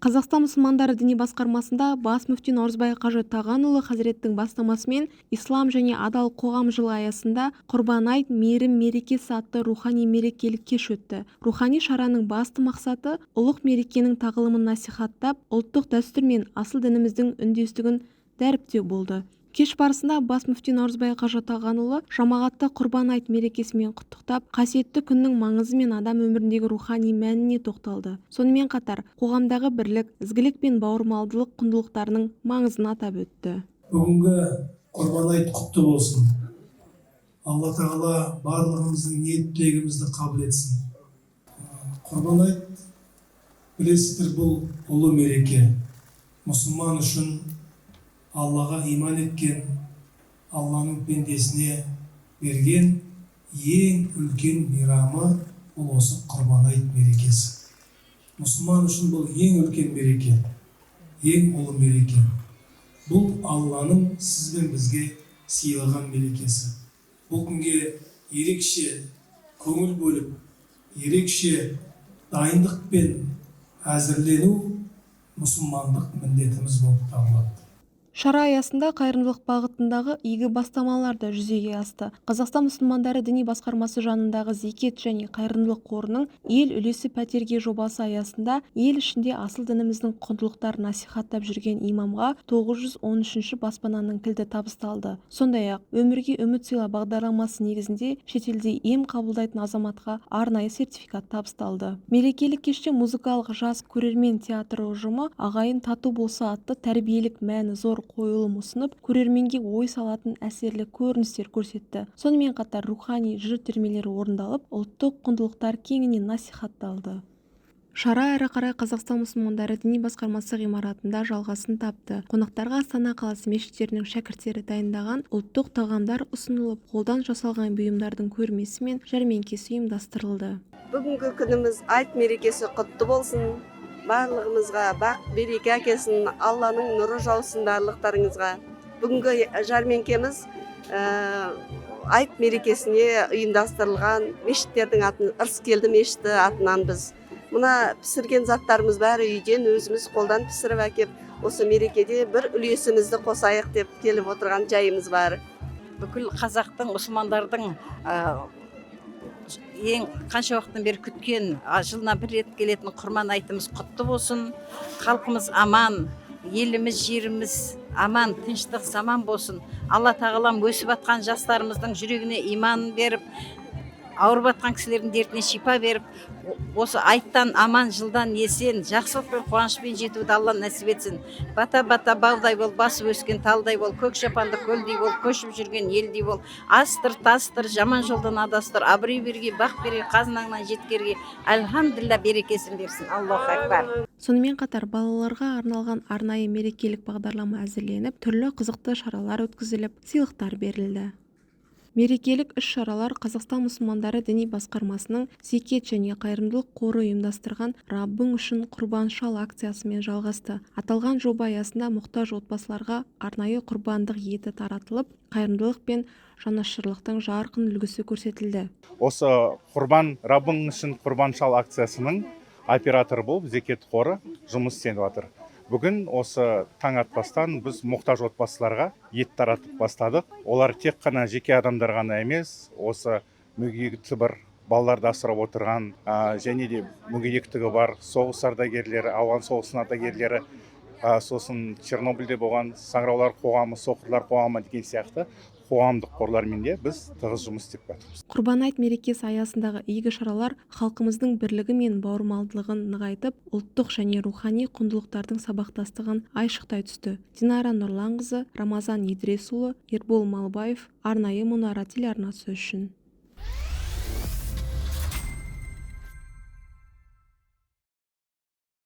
Қазақстан мұсылмандары діни басқармасында бас мүфти Наурызбай қажы Тағанұлы хазіреттің бастамасымен Ислам және адал қоғам жылы аясында Құрбан айт – мейірім мерекесі атты рухани мерекелік кеш өтті. Рухани шараның басты мақсаты – ұлық мерекенің тағылымын насихаттап, ұлттық дәстүр мен асыл дініміздің үндестігін дәріптеу болды. Кеш барысында бас мүфти Наурызбай қажы Тағанұлы жамағатты Құрбан айт мерекесімен құттықтап, қасиетті күннің маңызы мен адам өміріндегі рухани мәніне тоқталды. Сонымен қатар қоғамдағы бірлік, ізгілік пен бауырмалдылық құндылықтарының маңызын атап өтті. Бүгінгі Құрбан айт құтты болсын! Алла Тағала барлығымыздың ниет тілегімізді қабыл етсін. Құрбан айт, білесіздер, бұл ұлы мереке мұсылман үшін. Аллаға иман еткен, Алланың пендесіне берген ең үлкен мейрамы бұл осы Құрбан айт мерекесі. Мұсылман үшін бұл ең үлкен мереке, ең ұлы мереке. Бұл Алланың сіз бен бізге сыйлаған мерекесі. Бұл күнге ерекше көңіл бөліп, ерекше дайындықпен әзірлену мұсылмандық міндетіміз болып табылады. Шара аясында қайырымдылық бағытындағы игі бастамалар да жүзеге асты. Қазақстан мұсылмандары діни басқармасы жанындағы Зекет және қайырымдылық қорының «Ел үлесі пәтерге» жобасы аясында ел ішінде асыл дініміздің құндылықтарын насихаттап жүрген имамға 913 баспананың кілті табысталды. Сондай-ақ «Өмірге үміт сыйла» бағдарламасы негізінде шетелде ем қабылдайтын азаматқа арнайы сертификат табысталды. Мерекелік кеште музыкалық жас көрермен театры ұжымы «Ағайын тату болса» атты тәрбиелік мәні зор қойылым ұсынып, көрерменге ой салатын әсерлі көріністер көрсетті. Сонымен қатар рухани жыр термелері орындалып, ұлттық құндылықтар кеңінен насихатталды. Шара әрі қарай Қазақстан мұсылмандары діни басқармасы ғимаратында жалғасын тапты. Қонақтарға Астана қаласы мешіттерінің шәкірттері дайындаған ұлттық тағамдар ұсынылып, қолдан жасалған бұйымдардың көрмесі мен жәрмеңкесі ұйымдастырылды. Бүгінгі күніміз, айт мерекесі құтты болсын! Барлығымызға бақ береке әкелсін, Алланың нұры жаусын барлықтарыңызға. Бүгінгі жәрмеңкеміз айт мерекесіне ұйымдастырылған мешіттердің атын, Ырыскелді мешіті атынан. Біз мына пісірген заттарымыз бәрі үйден өзіміз қолдан пісіріп әкеп, осы мерекеде бір үлесімізді қосайық деп келіп отырған жайымыз бар. Бүкіл қазақтың, мұсылмандардың ең қанша уақыттан бері күткен, жылына бір рет келетін Құрман айтымыз құтты болсын! Халқымыз аман, еліміз, жеріміз аман, тыныштық заман болсын. Алла Тағалам өсіп жатқан жастарымыздың жүрегіне иманын беріп, ауырып жатқан кісілердің дертіне шипа беріп, осы айттан аман, жылдан есен, жақсылық пен қуанышпен жетуді Алла нәсіп етсін. Бата бата баудай бол, басып өскен талдай бол, көк шапанды көлдей бол, көшіп жүрген елдей бол, астыр тастыр, жаман жолдан адастыр, абырой бергей, бақ бергей, қазынаңнан жеткергей, альхамдулилля, берекесін берсін. Аллаху акбар. Сонымен қатар балаларға арналған арнайы мерекелік бағдарлама әзірленіп, түрлі қызықты шаралар өткізіліп, сыйлықтар берілді. Мерекелік іс-шаралар Қазақстан мұсылмандары діни басқармасының Зекет және қайырымдылық қоры ұйымдастырған «Раббың үшін құрбан шал» акциясымен жалғасты. Аталған жоба аясында мұқтаж отбасыларға арнайы құрбандық еті таратылып, қайырымдылық пен жанашырлықтың жарқын үлгісі көрсетілді. Осы құрбан, «Раббың үшін құрбан шал» акциясының операторы болып Зекет қоры жұмыс істеп жатыр. Бүгін осы таң атпастан біз мұқтаж отбасыларға ет таратып бастадық. Олар тек қана жеке адамдар ғана емес, осы мүгедектігі бар балаларды асырап отырған және де мүгедектігі бар соғыс ардагерлері, Ауған соғысының ардагерлері, сосын Чернобыльде болған Саңыраулар қоғамы, Соқырлар қоғамы деген сияқты қоғамдық қорлармен де біз тығыз жұмыс істеп жатырмыз. Құрбан айт мерекесі аясындағы игі шаралар халқымыздың бірлігі мен бауырмалдығын нығайтып, ұлттық және рухани құндылықтардың сабақтастығын айшықтай түсті. Динара Нұрланқызы, Рамазан Идрисұлы, Ербол Малбаев, арнайы Мұнара телеарнасы үшін.